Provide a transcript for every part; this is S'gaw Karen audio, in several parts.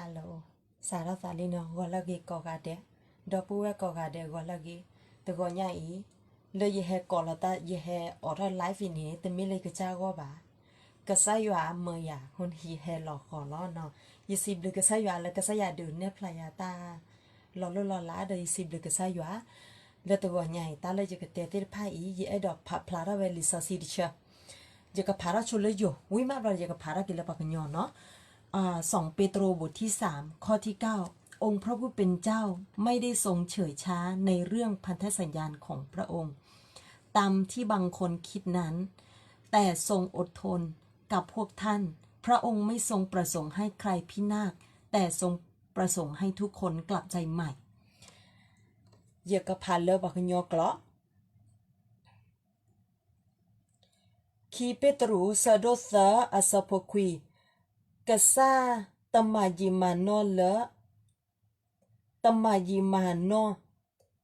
Hello, စးထီၣ်သးလံနီၤ, ဂီၤလၢအဂ့ၤကိးဂၤဒဲး, ဒီပုၢ်ဝဲၢ်ကိးဂၤဒဲး ဂီၤလၢအဂ့ၤ, တဂီၤညါအံၤ, လၢယဟဲကိးလီၤတၢ် ယဟဲအိးထီၣ် live အံၤန့ၣ် တမ့ၢ်လၢယကစၢ်ဂီၢ်ဘၣ်, ကစၢ်ယွၤမၢယၤ အဃိန့ၣ် ယဟဲလီၤဃီၤလီၤနီၤ, ယစံးဘျုးကစၢ်ယွၤလၢကစၢ်ယွၤဒုးနဲၣ်ဖျါယၤတၢ် လီၤလိၢ်လီၤလး ဒီးယစံးဘျုးကစၢ်ယွၤ လၢတဂီၤညါအံၤ တၢ်လၢယကတဲသ့ၣ်တဖၣ်အံၤ ယအဲၣ်ဒိးဖးဖျါထီၣ်ဝဲလံာ်စီဆှံတဆၢ, ယကဖးထီၣ်ဆိလၢယိၤ ဝံၤမးဘျီယကဖးထီၣ်က့ၤလၢပှၤကညီနီၤ, สองเปโตรบทที่สาม ข้อที่เก้า องค์พระผู้เป็นเจ้าไม่ได้ทรงเฉื่อยช้าในเรื่องพันธสัญญาของพระองค์ ตามที่บางคนคิดนั้น แต่ทรงอดทนกับพวกท่าน พระองค์ไม่ทรงประสงค์ให้ใครพินาศ แต่ทรงประสงค์ให้ทุกคนกลับใจใหม่ ယကဖးလၢပှၤကညီကျိာ်, ခံပ့းတရူး ဆၢဒိၣ်သၢ အဆၢဖိခွံ, ကစၢ်တမၤယံာ်မၤနီၢ်လၢ တမၤယံာ်မၤနီၢ်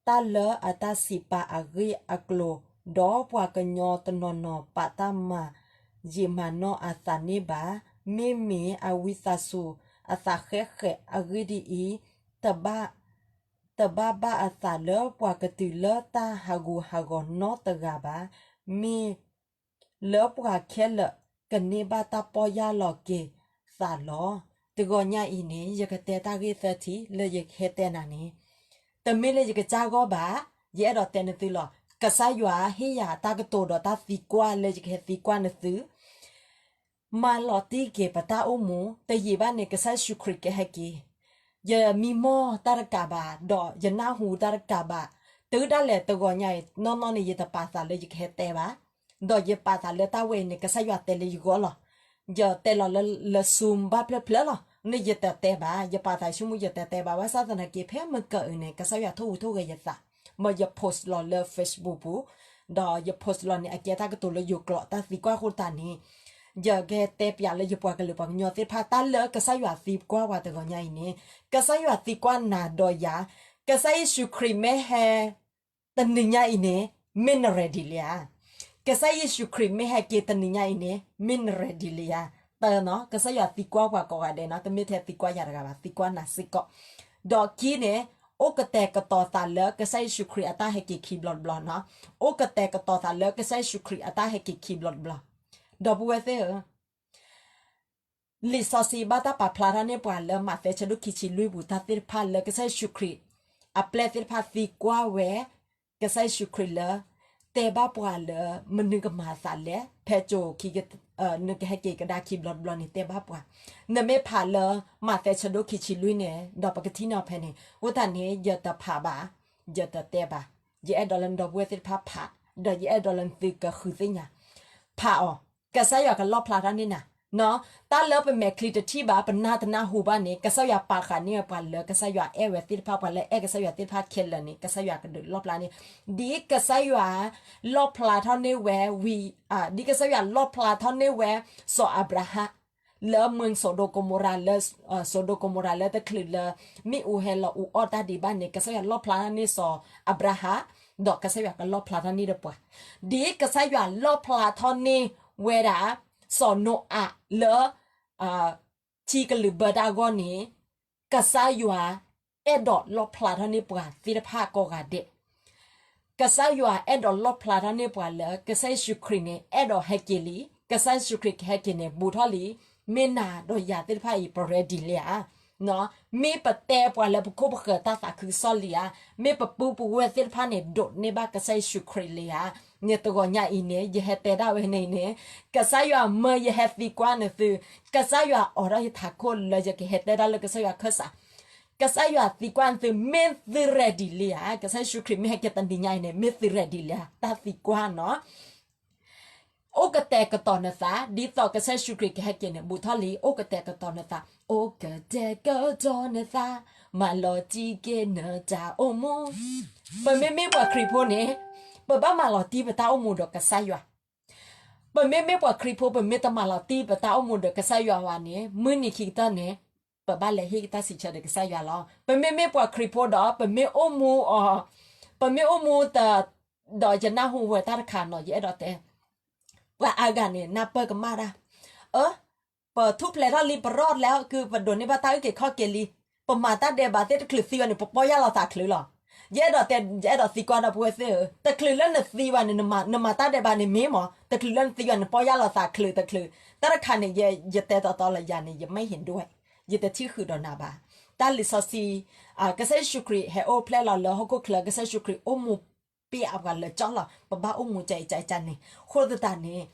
တၢ်လၢအတၢ်စံးပာ်အဂ့ၢ်အကျိၤ, ဒီးပှၤကညီတနီၤနီၤ ပာ်တၢ်မၤယံာ်မၤနီၢ်အသးန့ၣ်ဘၣ်, မ့မ့ၢ်အဝံသးစူၤ အသးဃဲးဃဲး, အဂ့ၢ်ဒ်အံၤ, တဘၣ် တဘၣ်ဘၣ်အသးလၢပှၤကတုၤလၢတၢ်ဟးဂူာ်ဟးဂီၤနီတဂၤဘၣ်, မ့ၢ်လၢပှၤခဲလၢာ်ကန့ၢ်ဘၣ်တၢ်ပီၢ်ယၢ်လီၤက့ၤသးလီၤ. တဂီၤညါအံၤန့ၣ် ယကတဲတၢ်ဂ့ၢ်သၢထံၣ်လၢယကဟဲတဲနၤန့ၣ်, တမ့ၢ်လၢယကစၢ်ဂီၢ်ဘၣ်, ယအဲၣ်ဒိးတဲနသုလီၤ. ကစၢ်ယွၤဟ့ၣ်ယၤတၢ်ကတိၤဒီးတၢ်သံကွၢ်လၢယကဟဲသံကွၢ်နသု မၤလီၤတံၢ်က့ၤပတၢ်အိၣ်မူ, တယံာ်ဘၣ်န့ၣ် ကစၢ်ယ့ၣ်ၡူးခရံာ်ကဟဲက့ၤ, ယမံမီၢ်တၢ်တကးဘၣ်, ဒီးယနၢ်ဟူတၢ်တကးဘၣ်, တုၤဒၣ်လဲာ်တဂီၤညါအံၤ နီၢ်နီၢ်န့ၣ် ယတပာ်သးလၢယကဟဲတဲဘၣ်, ဒီးယပာ်သးလၢတၢ်ဝဲအံၤန့ၣ် ကစၢ်ယွၤတဲလၢယဂီၢ်လီၤ. ယတဲလီၤလၢ လၢ Zoom ဘၣ်ဖျၢၣ်ဖျၢၣ်လီၤ, န့ၣ်ယတတဲဘၣ်, ယပာ်သးဆိကမိၣ်ယတတဲဘၣ်, ဘၣ်ဆၣ်သနာ်က့ ဖဲမုၢ်ကၢၢ်အံၤန့ၣ် ကစၢ်ယွၤထိၣ်ဟူးထိၣ်ဂဲၤယသး, မ်ယ post လီၤလၢ Facebook ပူၤ, ဒီးယ post လီၤန့ၣ် အကဲတၢ်ကတိၤလၢယိၤကျိာ် တၢ်သံကွၢ်အဃိသတးန့ၣ်, ယကတဲပျးလၢယပှၤကလုာ်ပှၤကညီသ့ၣ်တဖၣ် တၢ်လၢကစၢ်ယွၤသံကွၢ်ပှၤတဂီၤညါအံၤန့ၣ်, ကစၢ်ယွၤသံကွၢ်နၤဒီးယၤ, ကစၢ်ယ့ၣ်ၡူးခရံာ်မ့ၢ်ဟဲ တနံၤညါအံၤန့ၣ် မ့ၢ်န ready လံဧါ. ကစၢ်ယ့ၣ်ၡူးခရံာ်မ့ၢ်ဟဲက့ၤတနံၤညါအံၤန့ၣ် မ့ၢ်န ready လံဧါ. တၢ်နီၤ ကစၢ်ယွၤသံကွၢ်ပှၤကိးဂၤဒဲးနီၤ, တမ့ၢ်ထဲသံကွၢ်ယၤတဂၤဘၣ်, သံကွၢ်နၤစ့ၢ်ကီး, ဒီးခံန့ၣ်, အိၣ်ကတဲာ်ကတီၤသးလၢကစၢ်ယ့ၣ်ၡူးခရံာ်အတၢ်ဟဲက့ၤခံဘျီတဘျီနီၤ, အိၣ်ကတဲာ်ကတီၤသးလၢကစၢ်ယ့ၣ်ၡူးခရံာ်အတၢ်ဟဲက့ၤခံဘျီတဘျီ, ဒီပုၢ်ဝဲၢ်သ့ၣ်ဧၢ လံာ်စီဆှံဘၣ်တၢ်ပာ်ဖျါထီၣ်န့ၢ်ပှၤလၢမးသဲဆၢဒိၣ်ခံဆံလွံၢ်ပူၤ တၢ်သ့ၣ်တဖၣ်လၢကစၢ်ယ့ၣ်ၡူးခရံာ် အပျဲၢ်သ့ၣ်တဖၣ်သံကွၢ်ဝဲ ကစၢ်ယ့ၣ်ၡူးခရံာ်လၢ တဲဘၣ်ပှၤလၢ မနုၤကမၤအသးလဲၣ်, ဖဲကၠိခံ နကဟဲက့ၤကဒါခံဘျီတဘျီန့ၣ် တဲဘၣ်ပှၤ, နမ့ၢ်ဖးလၢမးသဲဆၢဒိၣ်ခံဆံလွံၢ်န့ၣ် ဒီးပကထံၣ်န့ၢ်အီၤဖဲန့ၣ်, အဃိသတးန့ၣ် ယတဖးဘၣ်, ယတတဲဘၣ်, ယအဲၣ်ဒိးလၢနဒီပုၢ်ဝဲၢ်သ့ၣ်တဖၣ်ဖး, ဒီးယအဲၣ်ဒိးလၢနသုကဃုသ့ၣ်ညါ, ဖးအီၤ, ကစၢ်ယွၤကလီၣ်ဖျါထီၣ်န့ၢ်နၤ, တၢ်လၢပမဲာ်ချံတထံၣ်ဘၣ် ပနၢ်တနၢ်ဟူဘၣ်န့ၣ် ကစၢ်ယွၤပာ်ဃာ်န့ၢ်ဝဲပှၤလၢကစၢ်ယွၤအဲၣ်ဝဲသ့ၣ်တဖၣ် ပှၤလၢအဲၣ်ကစၢ်ယွၤသ့ၣ်တဖၣ်ခဲလၢာ်န့ၣ် ကစၢ်ယွၤကဒုးလီၣ်ဖျါန့ၢ်, ဒ်ကစၢ်ယွၤ လီၣ်ဖျါထီၣ်န့ၢ်ဝဲဝံၤ, ဒ်ကစၢ်ယွၤလီၣ်ဖျါထီၣ်န့ၢ်ဝဲ စီၤအၤဘြၤဟၣ် လၢမုၢ်စိၤဒိးကိးမိၤရၤ လၢ စိၤဒိးကိးမိၤရၤလၢတချုးလၢ မ့ၣ်အူဟဲလီၤအူအီၣ်တၢ်ဒံးဘၣ်န့ၣ် ကစၢ်ယွၤလီၣ်ဖျါထီၣ်န့ၢ်စီၤအၤဘြၤဟၣ်, ဒီးကစၢ်ယွၤကလီၣ်ဖျါထီၣ်န့ၢ်ဒီးပှၤ, ဒ်ကစၢ်ယွၤလီၣ်ဖျါထီၣ်န့ၢ်ဝဲဒၣ် စီၤနိအၤလၢ ထံကလုာ်ဘၢတၢ်အဂီၢ်န့ၣ် ကစၢ်ယွၤ အဲၣ်ဒိးလီၣ်ဖျါထီၣ်န့ၢ်ပှၤသ့ၣ်တဖၣ်ကိးဂၤဒဲး, ကစၢ်ယွၤအဲၣ်ဒိးလီၣ်ဖျါထီၣ်န့ၢ်ပှၤလၢ ကစၢ်ယ့ၣ်ၡူးခရံာ်န့ၣ် အဲၣ်ဒိးဟဲက့ၤလံ, ကစၢ်ယ့ၣ်ၡူးခရံာ်ကဟဲက့ၤန့ၣ် ဘူးထီၣ်လံ, မ့ၢ်နၤဒီးယၤသ့ၣ်တဖၣ်အံၤ ပ ready လံဧါ, မ့ၢ်ပတဲပှၤလၢပခိၣ်ပဃၢၤတၢ်သးခုကစီၣ်လံဧါ, မ့ၢ်ပပုၢ်ပဝဲၢ်သ့ၣ်တဖၣ်န့ၣ် ဒိးန့ၢ်ဘၣ်ကစၢ်ယ့ၣ်ၡူးခရံာ်လံဧါ, န့ၣ်တဂီၤညါအံၤန့ၣ် ယဟဲတဲဒၣ်ဝဲန့ၣ်န့ၣ်, ကစၢ်ယွၤမၢယဟဲသံကွၢ်နသု, ကစၢ်ယွၤအိးထီၣ်ယထးခိၣ်လၢယကဟဲတဲဒၣ်လၢကစၢ်ယွၤခၢၣ်စး ကစၢ်ယွၤသံကွၢ်နသု မ့ၢ်သု ready လံဧါ, ကစၢ်ယ့ၣ်ၡူးခရံာ်မ့ၢ်ဟဲက့ၤတနံၤညါအံၤန့ၣ် မ့ၢ်သု ready လံဧါ, တၢ်သံကွၢ်နီၤ, အိၣ်ကတဲာ်ကတီၤနသး, ဒ်သိးကစၢ်ယ့ၣ်ၡူးခရံာ်ကဟဲက့ၤန့ၣ် ဘူးထီၣ်လံ, အိၣ်ကတဲာ်ကတီၤနသး, အိၣ်ကတဲာ်ကတီၤနသး, မၤလီၤတံၢ်က့ၤနတၢ်အိၣ်မူ, ပမ့မ့ၢ်ပှၤခရံာ်ဖိန့ၣ်, ပဘၣ်မၤလီၤတံၢ်ပတၢ်အိၣ်မူဒီးကစၢ်ယွၤ ပမ့မ့ၢ်ပှၤခရံာ်ဖိ ပမ့ၢ်တမၤလီၤတံၢ်ပတၢ်အိၣ်မူဒီးကစၢ်ယွၤဘၣ်န့ၣ် မုၢ်နံၤခံကတၢၢ်န့ၣ် ပဘၣ်လဲၤဟ့ၣ်တၢ်စံးဆၢဒီးကစၢ်ယွၤလီၤ. ပမ့မ့ၢ်ပှၤခရံာ်ဖိဒီး ပမ့ၢ်အိၣ်မူအီၤ, ပမ့ၢ်အိၣ်မူတ, ဒီးယနၢ်ဟူဝဲတၢ်တခါနီၤ ယအဲၣ်ဒိးတဲ, ပှၤအါဂၤန့ၣ် နၢ်ပၢၢ်ကမၣ်တၢ်, အၢ ပထူၣ်ဖျဲးထီၣ်လံ ပရီၣ်လဲၤ ကုပဒိးန့ၢ်ဘၣ်တၢ်အုၣ်က့ၤခီၣ်က့ၤလံ. ပမၤတၢ်ဒဲးဘးသ့ၣ်တချုးသံဘၣ်န့ၣ် ပပီၢ်ယၢ်လီၤသးချုးလီၤ. ယအဲၣ်ဒိးတဲ ယအဲၣ်ဒိးသံကွၢ်ဒီပုၢ်ဝဲၢ်သ့ၣ်ဧၢ, တချုးလၢနသံဘၣ်န့ၣ် နမၤတၢ်ဒဲးဘးန့ၣ်မ့ၢ်မး, တချုးလၢနသံဘၣ်န့ၣ် ပီၢ်ယၢ်လီၤသးချုးတချုး. တၢ်တခါန့ၣ် ယတဲတီတီလၢယၤန့ၣ် ယမ့ၢ်ဟ့ၣ်ဒိၣ်ဝဲ, ယတထံၣ်ဃုာ်ဒီးနၤဘၣ်. တၢ်လံာ်စီဆှံ ကစၢ်ယ့ၣ်ၡူးခရံာ်ဟဲအိၣ်ဖျဲၣ်လီၤလၢဟီၣ်ခိၣ်ချၢ, ကစၢ်ယ့ၣ်ၡူးခရံာ်အိၣ်မူပျဲအပှၤလၢာ်ကၠီလီၤ. ပဘၣ်အိၣ်မူကကန့ၣ်, အဃိသတးန့ၣ်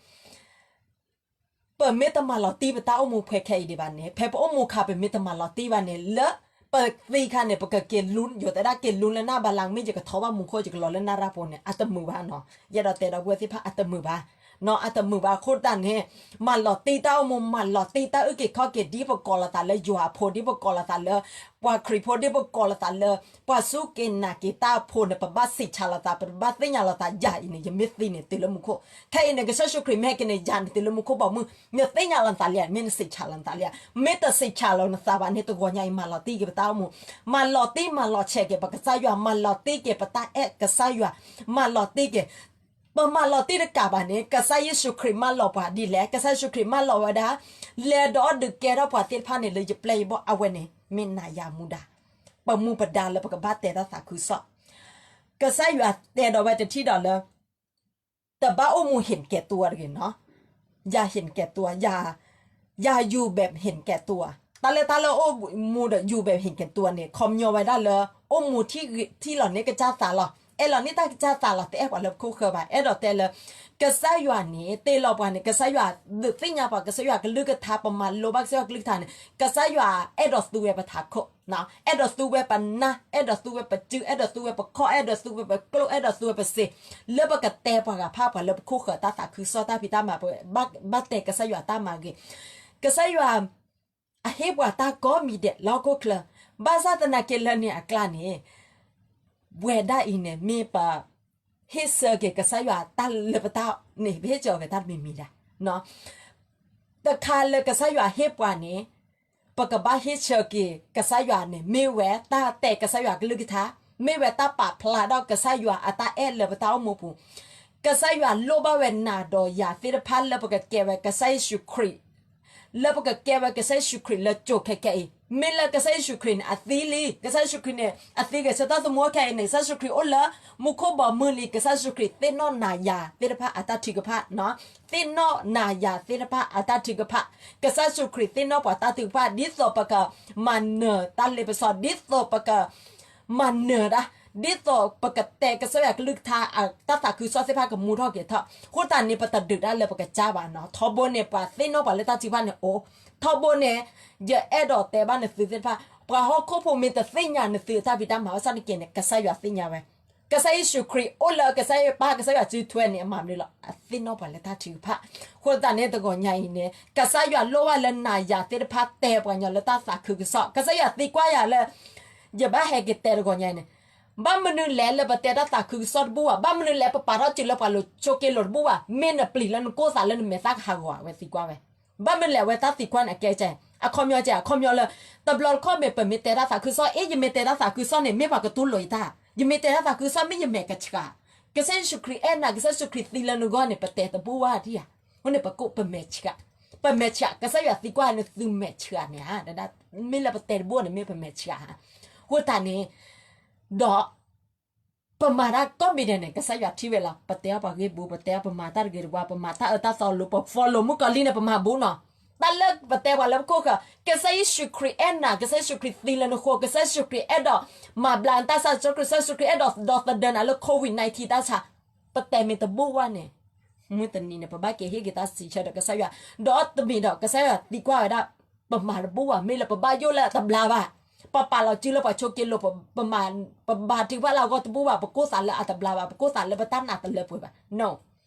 ပမ့ၢ်တမၤလီၤတံၢ်ပတၢ်အိၣ်မူဖဲခဲအံၤဒံးဘၣ်န့ၣ်, ဖဲပအိၣ်မူခါ ပမ့ၢ်တမၤလီၤတံၢ်ဘၣ်န့ၣ်, လၢပသံခါန့ၣ် ပကက့ၤလူ, ယိၤတဲဒၣ်က့ၤလူလၢနၢ်ဘါလၢ် မ့ၢ်ယကထီဘၣ်မူခိၣ် ယကလီၤလၢနၢ်ရၢ်ဖိန့ၣ် အတမုာ်ဘၣ်နီၤ. ယအဲၣ်ဒိးတဲဒီပုၢ်ဝဲၢ်သ့ၣ်တဖၣ် အတမုာ်ဘၣ်နီၤ, အတမုာ်ဘၣ်. အဃိသတးန့ၣ် မၤလီၤတံၢ်တၢ်အိၣ်မူ, မၤလီၤတံၢ်တၢ်အုၣ်က့ၤခီၣ်က့ၤ, ဒ်ပကိးလီၤသးလၢယွၤအဖိ, ဒ်ပကိးလီၤသးလၢပှၤခရံာ်ဖိ, ဒ်ပကိးလီၤသးလၢပှၤစူၢ်က့ၤနာ်က့ၤတၢ်အဖိန့ၣ်, ပဘၣ်စံးဆၢလီၤသး, ပဘၣ်သ့ၣ်ညါလီၤသး, ယၤအံၤန့ၣ် ယမ့ၢ်သံန့ၣ် တုၤလၢမူခိၣ်, ခဲအံၤန့ၣ် ကစၢ်ယ့ၣ်ၡူးခရံာ်မ့ၢ်ဟဲက့ၤန့ၣ် ယၤန့ၣ် တုၤလၢမူခိၣ်ဘီမုၢ်, နသ့ၣ်ညါလီၤနသးလံဧါ, မ့ၢ်နစံးဆၢလီၤနသးလံဧါ. မ့ၢ်တစံးဆၢလီၤနသးဘၣ်န့ၣ် တဂီၤညါအံၤ မၤလီၤတံၢ်က့ၤပတၢ်အိၣ်မူ, မၤလီၤတံၢ်မၤလီၤဆဲးက့ၤပကစၢ်ယွၤ, မၤလီၤတံၢ်က့ၤပတၢ်အဲၣ်ကစၢ်ယွၤ, မၤလီၤတံၢ်က့ၤ ပမၤလီၤတံၢ်တကးဘၣ်န့ၣ် ကစၢ်ယ့ၣ်ၡူးခရံာ်မၢလီၤပှၤဒ်လဲၣ်. ကစၢ်ယ့ၣ်ၡူးခရံာ်မၢလီၤဝဲဒၣ် လဲၤဒီးအီၣ်ဒုးကဲထီၣ်ပှၤသ့ၣ်တဖၣ်န့ၣ် လၢယပျဲၢ်ယဘီၣ်, အဝဲန့ၣ် မ့ၢ်နၤယၤမူဒါ, ပမူပဒါလၢပကဘၣ်တဲတၢ်သးခုကစီၣ်. ကစၢ်ယွၤတဲဒီးဝဲတထံၣ်ဒီးလၢ တဘၣ်အိၣ်မူ เห็นแก่ตัว တဂ့ၤနီၤ, ယၤ เห็นแก่ตัว, ယၤ อยู่แบบเห็นแก่ตัว. တၢ်လၢတၢ်လၢအိၣ်မူဒီး อยู่แบบเห็นแก่ตัว န့ၣ် ခီပညီဝဲဒၣ်လၢ အိၣ်မူထံၣ်လီၤန့ၢ်ကစၢ်သးလီၤ, အဲၣ်လီၤန့ၢ်တၢ်ကစၢ်သးလီၤ, တအဲၣ်ပှၤလၢပခိၣ်ဃၢၤဘၣ်. အဲၣ်ဒိးတဲလၢ ကစၢ်ယွၤန့ၣ် တ့လီၤပှၤန့ၣ် ကစၢ်ယွၤဒုးသ့ၣ်ညါပှၤ ကစၢ်ယွၤကလုၢ်ကထါ, ပမၤလိဘၣ်ကစၢ်ယွၤကလုၢ်ကထါန့ၣ် ကစၢ်ယွၤအဲၣ်ဒိးသူဝဲပထးခိၣ်, အဲၣ်ဒိးသူဝဲပနၢ်, အဲၣ်ဒိးသူဝဲပစု, အဲၣ်ဒိးသူဝဲပခီၣ်, အဲၣ်ဒိးသူဝဲပကျိၣ်, အဲၣ်ဒိးသူဝဲပစ့, လၢပကတဲပှၤဂၤဖၣ် ပှၤလၢပခိၣ်ဃၢၤတၢ်သးခုကစီၣ်တၢ်ဖံးတၢ်မၤ, ဘၣ်တဲကစၢ်ယွၤတၢ်မၤဂ့ၤ. ကစၢ်ယွၤ အဟ့ၣ်ပှၤတၢ်ကိးမံၤဒဲးလၢဟီၣ်ခိၣ်ချၢ, ဘၣ်ဆၣ်သနာ်က့လၢန့ၣ်အကျါန့ၣ် ပဝဲဒၣ်အံၤန့ၣ် မ့ၢ်ပဟ့ၣ်ဆၢက့ၤကစၢ်ယွၤတၢ်လၢပတၢ်န့ၣ် ပဟ့ၣ်ဆၢက့ၤတၢ်တမံၤမံၤဒၣ် တခါလၢကစၢ်ယွၤဟ့ၣ်ပှၤန့ၣ် ပကဘၣ်ဟ့ၣ်ဆၢက့ၤကစၢ်ယွၤန့ၣ် မ့ၢ်ဝဲတၢ်တဲကစၢ်ယွၤကလုၢ်ကထါ, မ့ၢ်ဝဲတၢ်ပာ်ဖျါဒီးကစၢ်ယွၤအတၢ်အဲၣ်လၢပတၢ်အိၣ်မူပူၤ. ကစၢ်ယွၤလိၣ်ဘၣ်ဝဲနၤဒီးယၤသ့ၣ်တဖၣ်လၢပကကဲဝဲကစၢ်ယ့ၣ်ၡူးခရံာ် လၢပကကဲဝဲကစၢ်ယ့ၣ်ၡူးခရံာ်လၢကၠိခဲခဲအံၤ, မ့ၢ်လၢကစၢ်ယ့ၣ်ၡူးခရံာ်န့ၣ် အသံလံ, ကစၢ်ယ့ၣ်ၡူးခရံာ်န့ၣ် အသံဂဲၤဆၢထၢၣ်သမူခဲအံၤန့ၣ် ကစၢ်ယ့ၣ်ၡူးခရံာ်အိၣ်လၢမူခိၣ်ဘီမုၢ်လံ, ကစၢ်ယ့ၣ်ၡူးခရံာ်သ့ၣ်နီၣ်နၤယၤသ့ၣ်တဖၣ်အတၢ်ထုကဖၣ်, သ့ၣ်နီၣ်နၤယၤသ့ၣ်တဖၣ်အတၢ်ထုကဖၣ်, ကစၢ်ယ့ၣ်ၡူးခရံာ်သ့ၣ်နီၣ်ပှၤတၢ်ထုကဖၣ် ဒ်သိးပကမၤနၢၤတၢ်လ့ပစီ, ဒ်သိးပက မၤနၢၤဒၣ်, ဒ်သိးပကတဲကစၢ်ယွၤကလုၢ်ကထါ တၢ်သးခုကစီၣ်သ့ၣ်တဖၣ်ကမူထီၣ်က့ၤထီၣ်, အဃိသတးန့ၣ် ပတဒုးတၢ်လၢပကစၢ်ဘၣ်နီၤ. ထီဘိန့ၣ် ပှၤသ့ၣ်နီၣ်ပှၤလၢတၢ်ထုကဖၣ်န့ၣ်အိၣ်, ထီဘိန့ၣ် ယအဲၣ်ဒိးတဲဘၣ်နသုသ့ၣ်တဖၣ်, ပှၤဟီၣ်ခိၣ်ဖိမ့ၢ်တသ့ၣ်ညါနသုအတၢ်ဖံးတၢ်မၤဘၣ်ဆၣ်သနာ်က့န့ၣ် ကစၢ်ယွၤသ့ၣ်ညါဝဲ, ကစၢ်ယ့ၣ်ၡူးခရံာ်အိၣ်လၢကစၢ်ယွၤပၢ် ကစၢ်ယွၤစုထွဲန့ၣ် အမၤမနုၤလီၤ, အသ့ၣ်နီၣ်ပှၤလၢတၢ်ထုကဖၣ်. အဃိသတးန့ၣ် တဂီၤညါအံၤန့ၣ် ကစၢ်ယွၤလိၣ်ဘၣ်လၢနၤယၤသ့ၣ်တဖၣ်တဲပှၤကညီလၢတၢ်သးခုကစီၣ်, ကစၢ်ယွၤသံကွၢ်ယၤလၢ ယဘၣ်ဟဲက့ၤတဲတဂီၤညါအံၤန့ၣ်, ဘၣ်မနုၤလဲၣ်လၢပတဲတၢ်သးခုကစီၣ်တဘူၣ်ဘၣ်, ဘၣ်မနုၤလဲၣ်ပပာ်ထီၣ်စုလၢပှၤလိၤဆိးက့လိၤတဘူၣ်ဘၣ်, မ့ၢ်နပျံၤလၢနကိၢ်သးလၢနမဲာ်သၣ်ကဟးဂီၤဧါ, အဝဲသံကွၢ်ဝဲ. ဘၣ်မနုၤလဲၣ်အဝဲတၢ်သံကွၢ်န့ၣ် အကဲကဲ, အခီပညီကဲ အခီပညီလၢ တဘျီတခီၣ်မ့ၢ်ပမ့ၢ်တဲတၢ်သးခုကစီၣ်, အ့ ယမ့ၢ်တဲတၢ်သးခုကစီၣ်န့ၣ် မ့ၢ်ပှၤကတူၢ်လိာ်ယတၢ်, ယမ့ၢ်တဲတၢ်သးခုကစီၣ်မ့ၢ်ယမဲာ်ကဆှး, ကစၢ်ယ့ၣ်ၡူးခရံာ်အဲၣ်နၤ, ကစၢ်ယ့ၣ်ၡူးခရံာ်သံလၢနဂီၢ်န့ၣ် ပတဲတဘူၣ်ဘၣ်ဧါ, အဃိန့ၣ် ပကိးပမဲာ်ဆှး, ပမဲာ်ဆှး, ကစၢ်ယွၤသံကွၢ်န့ၣ် သုမဲာ်ဆှးန့ၣ်ဧါ, မ့ၢ်လၢပတဲတဘူၣ်န့ၣ် မ့ၢ်ပမဲာ်ဆှးဧါ. အဃိသတးန့ၣ် ဒီး ပမၤတၢ်ကိးမံၤဒဲးန့ၣ် ကစၢ်ယွၤထံၣ်ဝဲလီၤ. ပတဲအီၣ်ပှၤဂ့ၢ်ဘူး, ပတဲအီၣ်ပမၤတၢ်တဂ့ၤတဝါ, ပမၤတၢ်အၢတၢ်သီလိၤ, ပfollowမုၣ်ကီၤလံၢ်န့ၣ် ပမၤဘူးနီၤ. တၢ်လၢပတဲပှၤလၢပခိၣ်ဃၢၤ, ကစၢ်ယ့ၣ်ၡူးခရံာ်အဲၣ်နၤ, ကစၢ်ယ့ၣ်ၡူးခရံာ်သံလၢနဃိ, ကစၢ်ယ့ၣ်ၡူးခရံာ်အဲၣ်ဒိးမၤဘျါနတၢ်ဆါ, ကစၢ်ယ့ၣ်ၡူးခရံာ်အဲၣ်ဒိးဒီသဒၢနၤလၢ COVID nineteen တၢ်ဆါ, ပတဲမ့ၢ်တဘူၣ်ဘၣ်န့ၣ် မုၢ်တနံၤန့ၣ် ပဘၣ်က့ၤဟ့ၣ်က့ၤတၢ်စံးဆၢဒီးကစၢ်ယွၤ, ဒီးတမံၤဒီး ကစၢ်ယွၤသံကွၢ်ဝဲဒၣ် ပမၤတဘူၣ်ဘၣ်, မ့ၢ်လၢပဘၣ်ယိၣ်လၢအတဘျါဘၣ်, ပပာ်လီၤစုလၢပှၤဆိးက့လိၤ, ပမၤ, ပဘါထုကဖၣ်လၢအဂီၢ်တဘူၣ်ဘၣ်, ပကိၢ်သးလၢအတဘျါဘၣ်, ပကိၢ်သးလၢပတၢ်နာ်တလၢပှဲၤဘၣ်, no,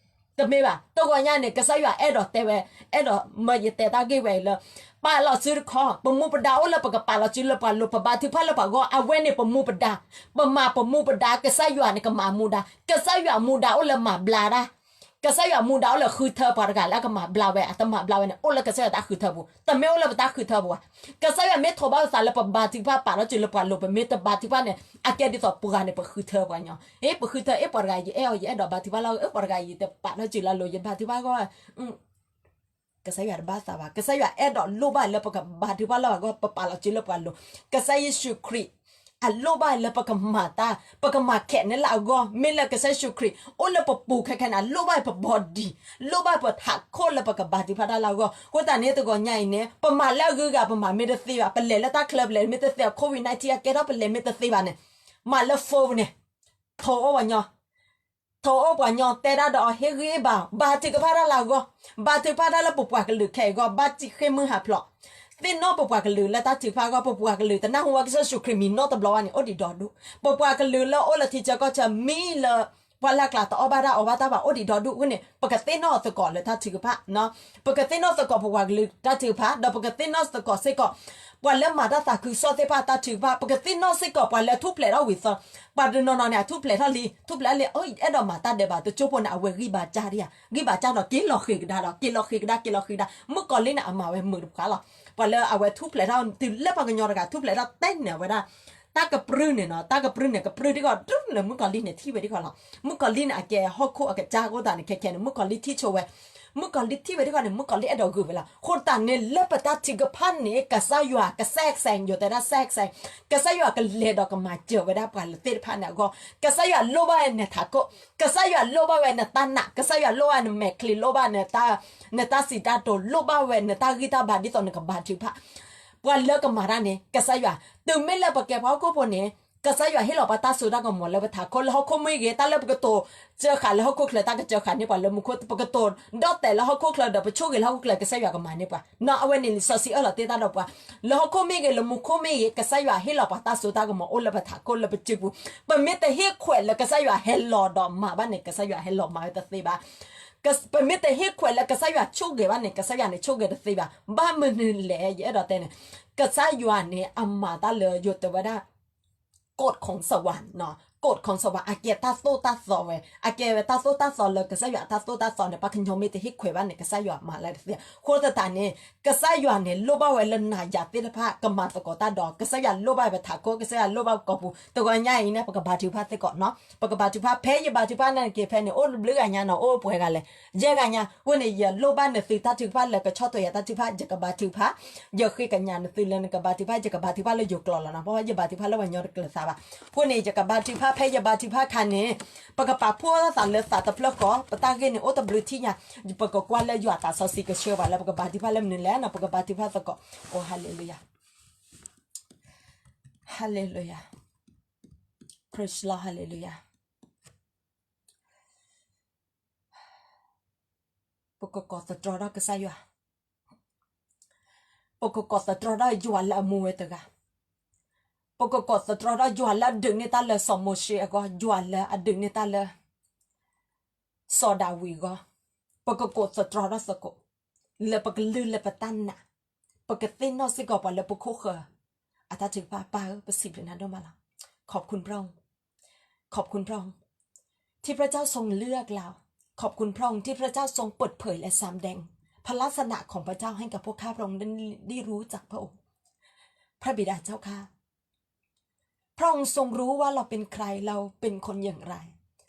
တမ့ၢ်ဘၣ်. တဂီၤညါန့ၣ် ကစၢ်ယွၤအဲၣ်ဒိးတဲဝဲ, အဲၣ်ဒိးမၢယတဲတၢ်ဂ့ၢ်ဝဲအံၤလၢ ပာ်လီၤစုတခီ, ပမူပဒါအိၣ်လၢပကပာ်လီၤစုလၢပှၤလိၤ, ပဘါထုကဖၣ်လၢပှၤဂီၢ်, အဝဲန့ၣ်ပမူပဒါ, ပမၤပမူပဒါ, ကစၢ်ယွၤန့ၣ်ကမၤမူဒါ, ကစၢ်ယွၤမူဒါအိၣ်လၢမၤဘျါတၢ်, ကစၢ်ယွၤမူဒါအိၣ်လၢဃုထၢပှၤတဂၤလၢအကမၤဘျါဝဲ, အတမၤဘျါဝဲန့ၣ် အိၣ်လၢကစၢ်ယွၤတၢ်ဃုထၢပူၤ, တမ့ၢ်အိၣ်လၢပတၢ်ဃုထၢပူၤဘၣ်. ကစၢ်ယွၤမ့ၢ်ထိးဘၣ်ပသးလၢပဘါထုကဖၣ်ပာ်လီၤစုလၢပှၤလိၤ, ပမ့ၢ်တဘါထုကဖၣ်န့ၣ် အကဲဒ်သိးပှၤဂၤန့ၣ် ပဃုထၢပှၤညီ, အ့ ပဃုထၢ, အ့ ပှၤတဂၤအံၤ ယအဲၣ်အီၤ ယအဲၣ်ဒိးဘါထုကဖၣ်လီၤ, အ့ ပှၤတဂၤအံၤ ယတပာ်လီၤစုလၢအလိၤ ယဘါထုကဖၣ်ဂီၢ်, ကစၢ်ယွၤတဘၣ်သးဘၣ်. ကစၢ်ယွၤအဲၣ်ဒိးလိၣ်ဘၣ်လၢပကဘါထုကဖၣ်လၢအဂီၢ် ပပာ်လီၤစုလၢပှၤလိၤ. ကစၢ်ယ့ၣ်ၡူးခရံာ် အလိၣ်ဘၣ်လၢပကမၤတၢ် ပကမၤခဲးန့ၢ်လၢအဂီၢ် မ့ၢ်လၢကစၢ်ယ့ၣ်ၡူးခရံာ် အိၣ်လၢပပူၤခဲခဲန့ၣ် အလိၣ်ဘၣ်ပ body လိၣ်ဘၣ်ပထးခိၣ်လၢပကဘါထုကဖၣ်တၢ်လၢအဂီၢ်. အဃိသတးန့ၣ် တဂီၤညါအံၤန့ၣ် ပမၤလၢအဂုၤအဂၤ ပမၤမ့ၢ်တသ့ဘၣ်, ပလဲၤလၢတၢ်ချၢ ပလဲၤမ့ၢ်တသ့ဘၣ်, COVID nineteen အကဲထီၣ် ပလဲၤမ့ၢ်တသ့ဘၣ်န့ၣ် မၤလၢ phone န့ၣ် ထိးအိၣ်ပှၤညီ ထိးအိၣ်ပှၤညီ တဲဒၣ်ဒီးအီၤ ဟ့ၣ်ဂံၢ်ဟ့ၣ်ဘါအီၤ, ဘါထုကဖၣ်တၢ်လၢအဂီၢ်, ဘါထုကဖၣ်တၢ်လၢပပှၤကလုာ်ခဲအံၤအဂီၢ်, ဘၣ်ဃ့ၢ်မှံဟးဖျိး, သ့ၣ်နီၣ်ပပှၤကလုာ်လၢတၢ်ထုကဖၣ်အဂီၢ်, ပပှၤကလုာ်တနၢ်ဟူဘၣ်ကစၢ်ယ့ၣ်ၡူးခရံာ်မံၤနီတဘျီဘၣ်န့ၣ် အိၣ်ဒံးဒီဒူၣ်, ပပှၤကလုာ်လၢအိၣ်လၢထံဆၢကီၢ်ဆၢ မံလၢ ပှၢ်လၢ်ကျါ တအီၣ်ဘၣ်တၢ်အီဘၣ်တၢ်ဘၣ် အိၣ်ဒံးဒီဒူၣ်အဃိန့ၣ် ပကသ့ၣ်နီၣ်သကိးလၢတၢ်ထုကဖၣ်, ပကသ့ၣ်နီၣ်သကိးပပှၤကလုာ်တၢ်ထုကဖၣ် ဒီးပကသ့ၣ်နီၣ်သကိးစ့ၢ်ကီး ပှၤလၢမၤတၢ်သးခုကစီၣ်သ့ၣ်တဖၣ်အတၢ်ထုကဖၣ်, ပကသ့ၣ်နီၣ်စ့ၢ်ကီးပှၤလၢထူၣ်ဖျဲးထီၣ်ဝံၤသီ, ပှၤတနီၤနီၤန့ၣ် အထူၣ်ဖျဲးထီၣ်လံ, ထူၣ်ဖျဲးလံ အၢ အဲၣ်ဒိးမၤတၢ်ဒဲးဘး တကၠိဖိန့ၣ် အဝဲဂံၢ်ဘါစၢ်ဒံးဧါ, ဂံၢ်ဘါစၢ်ဒီး က့ၤလီၤဃ့ကဒါဒီး က့ၤလီၤဃ့ကဒါ က့ၤလီၤဃ့ကဒါ, မုၣ်ကီၤလံၢ်န့ၣ် အမၤဝဲမုာ်တပှၤလီၤ. ပှၤလၢအဝဲထူၣ်ဖျဲးထီၣ်တုၤလၢပှၤကညီတဂၤ ထူၣ်ဖျဲးထီၣ်တဲန့ၣ် အဝဲဒၣ် တၢ်ကပြုၢ်န့ၣ်နီၤ, တၢ်ကပြုၢ်န့ၣ် ကပြုၢ်ထံၣ်ဃီ ဒုးလၢမုၣ်ကီၤလံၢ်န့ၣ် ထံၣ်ဝဲထံၣ်ဃီလီၤ. မုၣ်ကီၤလံၢ်န့ၣ် အကဲဟီၣ်ခိၣ်အကစၢ်အဃိသတးန့ၣ် ခဲခဲန့ၣ် မုၣ်ကီၤလံၢ်ထံၣ်ဆိဝဲ, မုၣ်ကီၤလံၢ်ထံၣ်ဝဲထံၣ်ဃီန့ၣ် မုၣ်ကီၤလံၢ်အဲၣ်ဒိးဂုာ်ဝဲလီၤ. အဃိသတးန့ၣ် လၢပတၢ်ထုကဖၣ်န့ၣ် ကစၢ်ယွၤကစဲးကစဲး ယိၤတဲဒၣ် ကစဲးကစဲး, ကစၢ်ယွၤကလဲၤဒီးကမၤစၢၤဝဲဒၣ်ပှၤလၢသ့ၣ်တဖၣ်န့ၣ်အဂီၢ်, ကစၢ်ယွၤလိၣ်ဘၣ်ဝဲနထးခိၣ်, ကစၢ်ယွၤလိၣ်ဘၣ်ဝဲနတၢ်နာ်, ကစၢ်ယွၤလိၣ်ဘၣ်နမဲာ်ချံ လိၣ်ဘၣ် နတၢ်စံးတၢ်ကတိၤ လိၣ်ဘၣ်ဝဲနတၢ်ဂံၢ်တၢ်ဘါ ဒ်သိးနကဘါထုကဖၣ် ပှၤလၢကမၤတၢ်န့ၣ် ကစၢ်ယွၤ, တုၤမ့ၢ်လၢပကဲပှၤဟီၣ်ခိၣ်ဖိန့ၣ် ကစၢ်ယွၤဟ့ၣ်လီၤပှၤတၢ်စိတၢ်ကမီၤလၢပထးခိၣ် လၢဟီၣ်ခိၣ်မ့ၢ်ဂ့ၤ တၢ်လၢပကတိၤစၢဃာ်လၢဟီၣ်ခိၣ်ချၢ တၢ်ကစၢဃာ်န့ၢ်ပှၤလၢမူခိၣ်, ပကတိၤဒီၣ်တဲာ်လၢဟီၣ်ခိၣ်ချၢ ဒီးပဆိၣ်ဂ့ၤလၢဟီၣ်ခိၣ်ချၢ ကစၢ်ယွၤကမၤန့ၢ်ပှၤနီၤ. အဝဲန့ၣ်လံာ်စီဆှံအၢၣ်လီၤတ့ၢ်တၢ်ဒီးပှၤ, လၢဟီၣ်ခိၣ်မ့ၢ်ဂ့ၤ လၢမူခိၣ်မ့ၢ်ဂ့ၤ ကစၢ်ယွၤဟ့ၣ်လီၤပှၤတၢ်စိတၢ်ကမီၤအိၣ်လၢပထးခိၣ်လၢပစုပူၤ, ပမ့ၢ်တဟ့ၣ်ခွဲးလၢကစၢ်ယွၤဟဲလီၤဒီးမၤဘၣ်န့ၣ် ကစၢ်ယွၤဟဲလီၤမၤဝဲတသ့ဘၣ်. ပမ့ၢ်တဟ့ၣ်ခွဲးလၢကစၢ်ယွၤဆိၣ်ဂ့ၤဘၣ်န့ၣ် ကစၢ်ယွၤန့ၣ်ဆိၣ်ဂ့ၤတသ့ဘၣ်. ဘၣ်မနုၤလဲၣ် ယအဲၣ်ဒိးတဲန့ၣ်, ကစၢ်ယွၤန့ၣ် အမၤတၢ်လၢယိၤတဲဝဲဒၣ် กฎของสวรรค์နီၤ, กฎของสวรรค์ အကဲတၢ်သိၣ်တၢ်သီဝဲ, အကဲဝဲတၢ်သိၣ်တၢ်သီလၢကစၢ်ယွၤအတၢ်သိၣ်တၢ်သီန့ၣ် ပှၤကညီမ့ၢ်တဟ့ၣ်ခွဲးဘၣ်န့ၣ် ကစၢ်ယွၤမၤလၢတသ့. အဃိသတးန့ၣ် ကစၢ်ယွၤန့ၣ် လိၣ်ဘၣ်ဝဲလၢနၤယၤသ့ၣ်တဖၣ် ကမၤသကိးတၢ်ဒီး ကစၢ်ယွၤလိၣ်ဘၣ်ပထးခိၣ် ကစၢ်ယွၤလိၣ်ဘၣ်ပကိာ်ပူၤ တဂီၤညါအံၤန့ၣ် ပကဘါထုကဖၣ်သ့ၣ်ကီးနီၤ, ပကဘါထုကဖၣ် ဖဲယဘါထုကဖၣ်န့ၣ်က့ၤဖဲန့ၣ် အိၣ်တဘျုးဂၤညါနီၤ အိၣ်ပှဲၤဂၤလဲၣ်, ယဲၢ်ဂၤညါ, အဃိန့ၣ် ယလိၣ်ဘၣ်နသုတၢ်ထုကဖၣ်လၢကဆီၣ်ထွဲယတၢ်ထုကဖၣ် ယကဘါထုကဖၣ်, ယဃ့ကညးနသုလၢနကဘါထုကဖၣ် ယကဘါထုကဖၣ်လၢယိၤကျိာ်လီၤနီၤ, ဘၣ်ယဘါထုကဖၣ်လၢပှၤကညီတကျၢၤသးဘၣ်. အဃိန့ၣ် ယကဘါထုကဖၣ် ဖဲယဘါထုကဖၣ်ခါန့ၣ် ပကပာ်ဖှိၣ်သးလၢသးတဖျၢၣ်ဃီ, ပတၢ်ဂ့ၢ်န့ၣ်အိၣ်တဘျုးထံၣ်ညါ, ပကကွၢ်လၢယွၤသးစီဆှံကဆှၢပှၤလၢပကဘါထုကဖၣ်လၢမနုၤလဲၣ်နီၤ, ပကဘါထုကဖၣ်သကိး, အိ hallelujah, hallelujah, praise the Lord, hallelujah. ပကကိးသတြီၤဒီးကစၢ်ယွၤ, ပကကိးသတြီၤဒီးယွၤလၢအမူဝဲတဂၤ, ပကကိးသတြီၤဒီးယွၤလၢအဒုးန့ၢ်တၢ်လၢစီၤမိၤၡ့အဂီၢ်, ယွၤလၢအဒုးန့ၢ်တၢ်လၢ စီၤဒၤဝံးအဂီၢ်, ပကကိးသတြီၤထီၣ်သကိး, လၢပကလုၢ်လၢပတၢ်နာ်, ပကသ့ၣ်နီၣ်စ့ၢ်ကီးပှၤလၢပခိၣ်ဃၢၤ အတၢ်ထုကဖၣ် ပၢ်ဧၢ ပစံးဘျုးနၤဒိၣ်မးလီၤ. ขอบคุณพระองค์, ขอบคุณพระองค์ ที่พระเจ้าทรงเลือกเรา, ขอบคุณพระองค์ที่พระเจ้าทรงเปิดเผยและสำแดง พระลักษณะของพระเจ้าให้กับพวกข้าพระองค์ได้ได้รู้จักพระองค์ พระบิดาเจ้าข้า พระองค์ทรงรู้ว่าเราเป็นใคร เราเป็นคนอย่างไร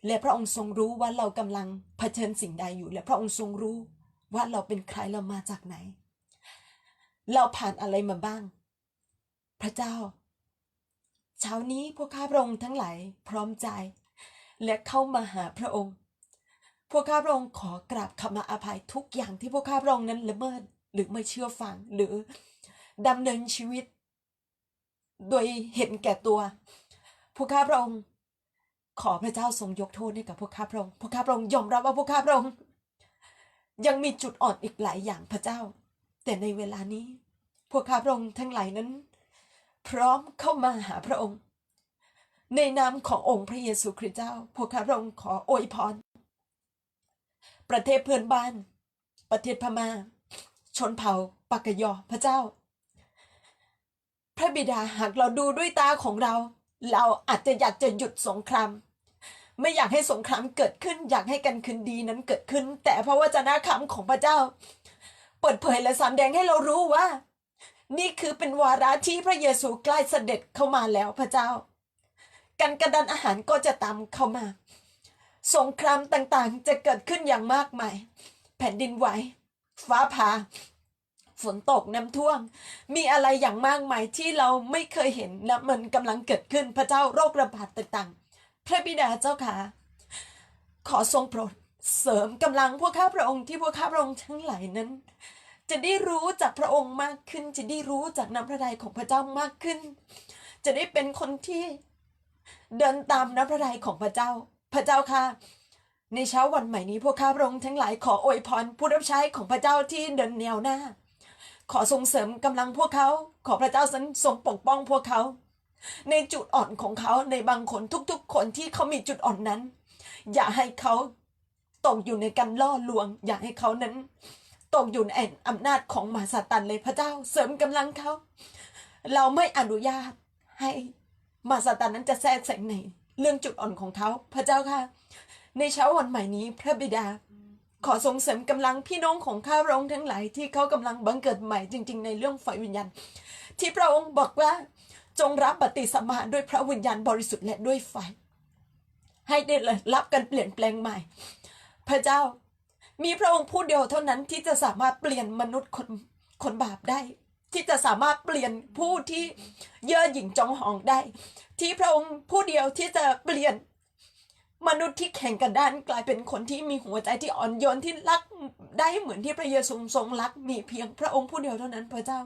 และพระองค์ทรงรู้ว่าเรากำลังเผชิญสิ่งใดอยู่ และพระองค์ทรงรู้ว่าเราเป็นใคร เรามาจากไหน เราผ่านอะไรมาบ้าง พระเจ้า เช้านี้พวกข้าพระองค์ทั้งหลายพร้อมใจ และเข้ามาหาพระองค์ พวกข้าพระองค์ขอกราบขมาอภัยทุกอย่างที่พวกข้าพระองค์นั้นละเมิด หรือไม่เชื่อฟัง หรือดำเนินชีวิต โดยเห็นแก่ตัว พวกข้าพระองค์ ขอพระเจ้าทรงยกโทษให้กับพวกข้าพระองค์ พวกข้าพระองค์ยอมรับว่าพวกข้าพระองค์ ยังมีจุดอ่อนอีกหลายอย่างพระเจ้า แต่ในเวลานี้ พวกข้าพระองค์ทั้งหลายนั้น พร้อมเข้ามาหาพระองค์ ในนามขององค์พระเยซูคริสต์เจ้า พวกข้าพระองค์ขออวยพร ประเทศเพื่อนบ้าน ประเทศพม่า ชนเผ่าปากกยอ พระเจ้า พระบิดา หากเราดูด้วยตาของเรา เราอาจจะอยากจะหยุดสงคราม ไม่อยากให้สงครามเกิดขึ้น อยากให้การคืนดีนั้นเกิดขึ้น แต่พระวจนะคำของพระเจ้า เปิดเผยและสำแดงให้เรารู้ว่า นี่คือเป็นวาระที่พระเยซูใกล้เสด็จเข้ามาแล้ว พระเจ้า การกระดานอาหารก็จะตามเข้ามา สงครามต่างๆ จะเกิดขึ้นอย่างมากมาย แผ่นดินไหว ฟ้าผ่า ฝนตก น้ำท่วม มีอะไรอย่างมากมายที่เราไม่เคยเห็น และมันกำลังเกิดขึ้น พระเจ้า โรคระบาดต่างๆ พระบิดาเจ้าขา ขอทรงโปรดเสริมกำลังพวกข้าพระองค์ที่พวกข้าพระองค์ทั้งหลายนั้น จะได้รู้จักพระองค์มากขึ้น จะได้รู้จักน้ำพระทัยของพระเจ้ามากขึ้น จะได้เป็นคนที่เดินตามน้ำพระทัยของพระเจ้า พระเจ้าข้า ในเช้าวันใหม่นี้พวกข้าพระองค์ทั้งหลายขออวยพรผู้รับใช้ของพระเจ้าที่เดินแนวหน้า ขอทรงเสริมกำลังพวกเขา ขอพระเจ้าทรงปกป้องพวกเขา ในจุดอ่อนของเขา ในบางคนทุกๆคนที่เขามีจุดอ่อนนั้น อย่าให้เขาตกอยู่ในการล่อลวง อย่าให้เขานั้นตกอยู่ในอำนาจของมารซาตานเลย พระเจ้าเสริมกำลังเขา เราไม่อนุญาตให้มารซาตานนั้นจะแทรกแซงในเรื่องจุดอ่อนของเขา พระเจ้าค่ะ ในเช้าวันใหม่นี้พระบิดา ขอทรงเสริมกำลังพี่น้องของข้าพระองค์ทั้งหลายที่เขากำลังบังเกิดใหม่จริงๆในเรื่องฝ่ายวิญญาณ ที่พระองค์บอกว่า จงรับบัพติศมาด้วยพระวิญญาณบริสุทธิ์และด้วยไฟ ให้ได้รับการเปลี่ยนแปลงใหม่ พระเจ้า มีพระองค์ผู้เดียวเท่านั้นที่จะสามารถเปลี่ยนมนุษย์คนคนบาปได้ ที่จะสามารถเปลี่ยนผู้ที่เย่อหยิ่งจองหองได้ ที่พระองค์ผู้เดียวที่จะเปลี่ยนมนุษย์ที่แข็งกระด้านกลายเป็นคนที่มีหัวใจที่อ่อนโยนที่รักได้เหมือนที่พระเยซูทรงรัก มีเพียงพระองค์ผู้เดียวเท่านั้น พระเจ้า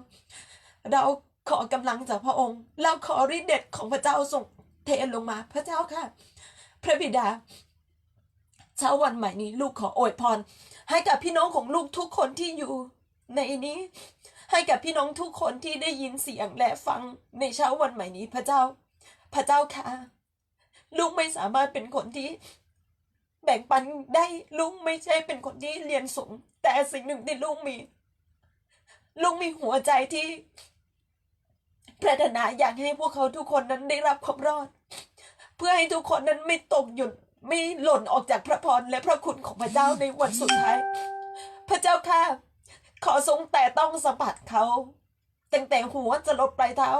เราขอกำลังจากพระองค์ เราขอฤทธิ์เดชของพระเจ้าทรงเทลงมา พระเจ้าค่ะ พระบิดา เช้าวันใหม่นี้ลูกขออวยพร ให้กับพี่น้องของลูกทุกคนที่อยู่ในนี้ ให้กับพี่น้องทุกคนที่ได้ยินเสียงและฟังในเช้าวันใหม่นี้ พระเจ้า พระเจ้าค่ะ ลูกไม่สามารถเป็นคนที่แบ่งปันได้ ลูกไม่ใช่เป็นคนที่เรียนสูง แต่สิ่งหนึ่งที่ลูกมี ลูกมีหัวใจที่ ปรารถนาอยากให้พวกเขาทุกคนนั้นได้รับความรอด เพื่อให้ทุกคนนั้นไม่ตกหยุด ไม่หล่นออกจากพระพรและพระคุณของพระเจ้าในวันสุดท้าย พระเจ้าข้า ขอทรงแตะต้องสัมผัสเขา ตั้งแต่หัวจรดปลายเท้า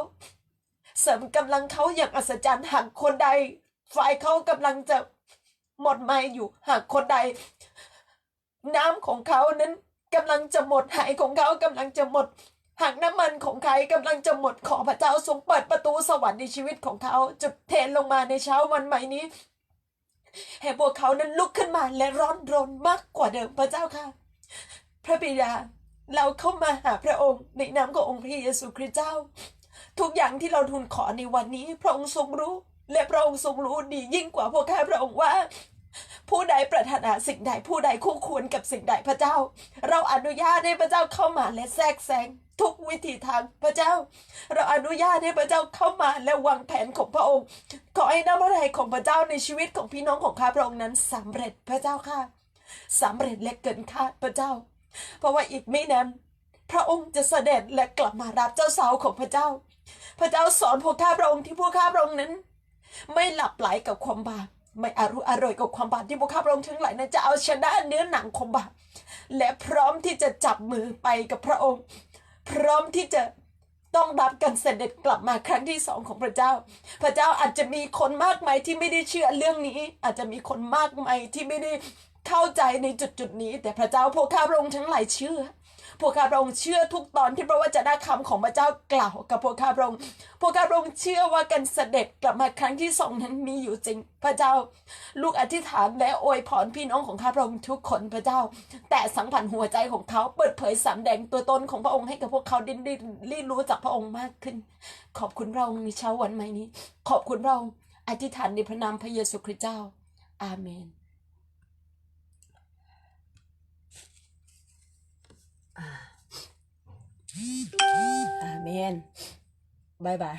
เสริมกำลังเขาอย่างอัศจรรย์ หากคนใด ไฟเขากำลังจะหมดไหม้อยู่ หากคนใด น้ำของเขานั้นกำลังจะหมด ไหของเขากำลังจะหมด หากน้ำมันของใครกำลังจะหมด ขอพระเจ้าทรงเปิดประตูสวรรค์ในชีวิตของเขา จะเทลงมาในเช้าวันใหม่นี้ ให้พวกเขานั้นลุกขึ้นมาและร้อนรนมากกว่าเดิม พระเจ้าค่ะ พระบิดา เราเข้ามาหาพระองค์ในนามขององค์พระเยซูคริสต์เจ้า ทุกอย่างที่เราทูลขอในวันนี้ พระองค์ทรงรู้ และพระองค์ทรงรู้ดียิ่งกว่าพวกข้าพระองค์ว่า ผู้ใดปรารถนาสิ่งใด ผู้ใดคู่ควรกับสิ่งใด พระเจ้า เราอนุญาตให้พระเจ้าเข้ามาและแทรกแซงทุกวิถีทาง พระเจ้า เราอนุญาตให้พระเจ้าเข้ามาและวางแผนของพระองค์ ขอให้น้ำพระทัยของพระเจ้าในชีวิตของพี่น้องของข้าพระองค์นั้นสำเร็จ พระเจ้าค่ะ สำเร็จและเกินคาด พระเจ้า เพราะว่าอีกไม่นาน พระองค์จะเสด็จและกลับมารับเจ้าสาวของพระเจ้า พระเจ้าสอนพวกข้าพระองค์ที่พวกข้าพระองค์นั้น ไม่หลับไหลกับความบาป ไม่อรุณอร่วยกับความบาป ที่พวกข้าพระองค์ทั้งหลายนั้นจะเอาชนะเนื้อหนังของบาป และพร้อมที่จะจับมือไปกับพระองค์ พร้อมที่จะต้อนรับการเสด็จกลับมาครั้งที่สองของพระเจ้า พระเจ้า อาจจะมีคนมากมายที่ไม่ได้เชื่อเรื่องนี้ อาจจะมีคนมากมายที่ไม่ได้เข้าใจในจุดจุดนี้ แต่พระเจ้า พวกข้าพระองค์ทั้งหลายเชื่อ พวกข้าพระองค์เชื่อทุกตอนที่พระวจนะคำของพระเจ้ากล่าวกับพวกข้าพระองค์ พวกข้าพระองค์เชื่อว่าการเสด็จกลับมาครั้งที่สองนั้นมีอยู่จริง พระเจ้า ลูกอธิษฐานและอวยพรพี่น้องของข้าพระองค์ทุกคน พระเจ้า แตะสัมผัสหัวใจของเขา เปิดเผยสำแดงตัวตนของพระองค์ให้กับพวกเขาได้ได้ได้รู้จักพระองค์มากขึ้น ขอบคุณพระองค์ในเช้าวันใหม่นี้ ขอบคุณพระองค์ อธิษฐานในพระนามพระเยซูคริสต์เจ้า อาเมน อาเมน บายบาย